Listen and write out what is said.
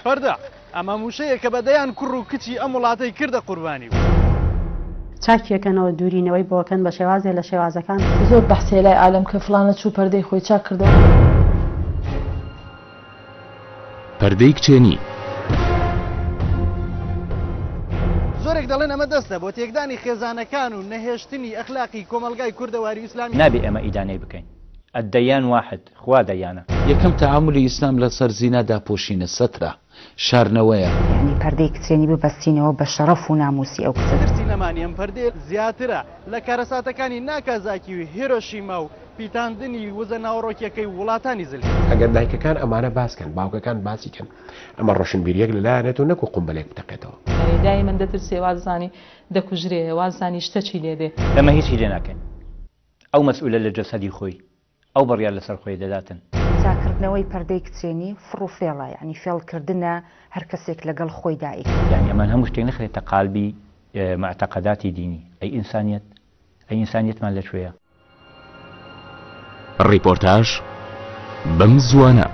پەردە، ئەمە مووشەیە کە بە دەیان کوڕ و کچی ئەم وڵاتەی کردە قوربانی و. چاکیەکەنەوە دوورینەوەی بۆکەن بە شێوازێ لە شێوازەکان. زۆر بەحسێ لای عالەم کە فڵانە چوو پەردەی خۆی چاک کردەوە. پەردەی کچێنی. زۆرێک دەڵێن ئەمە دەستە بۆ تێکدانی خێزانەکان و نەهێشتنی ئەخلاقی کۆمەڵگای کوردەواری و ئیسلامی. نابێ ئێمە ئیدانەی بکەین. الدیان واحد، خوا دەیانە. یەکەم تەعامولی ئیسلام لە سەر زینا داپۆشینە، سەترە، شارنەوەیە. یانی پەردەی کچێنی ببەستینەوە بە شەڕەف و ناموسی ئەو کچە. ترسی نەمانی ئەم پەردەیە زیاترە لە کارەساتەکانی ناکازاکی و هێرۆشیما و پیتاندنی وزە ناوەڕۆکیەکەی وڵاتانی زلهێز. ئەگەر دایکەکان ئەمانە باس کەن، باوکەکان باسی کەن، ئەمە ڕۆشنبیرییەک لە لایان نێتەوە نەکو قومبەلێک بتەقێتەوە. دایمەن دەترسێ واززانی دەکوژرێ واززانی شتەکی لێ دێ. ئێمە هیچی لێ ناکەین. ئەو مەسئولە لە جەسەدی خۆی، ئەو بڕیار لەسەر خۆی دەداتن. چاکردنەوەی پەردەی کچێنی فڕ و فێڵە، یانی فێڵ کردنە هەر کەسێک لەگەڵ خۆیدا ئەیکات. یانی ئەمان هەموو شتێک نەخرێتە قالبی موعتەقەداتی دینی، ئەی ئینسانیەت؟ ئەی ئینسانیەتمان لە کوێیە؟ ڕیپۆرتاژ بەم زووانە.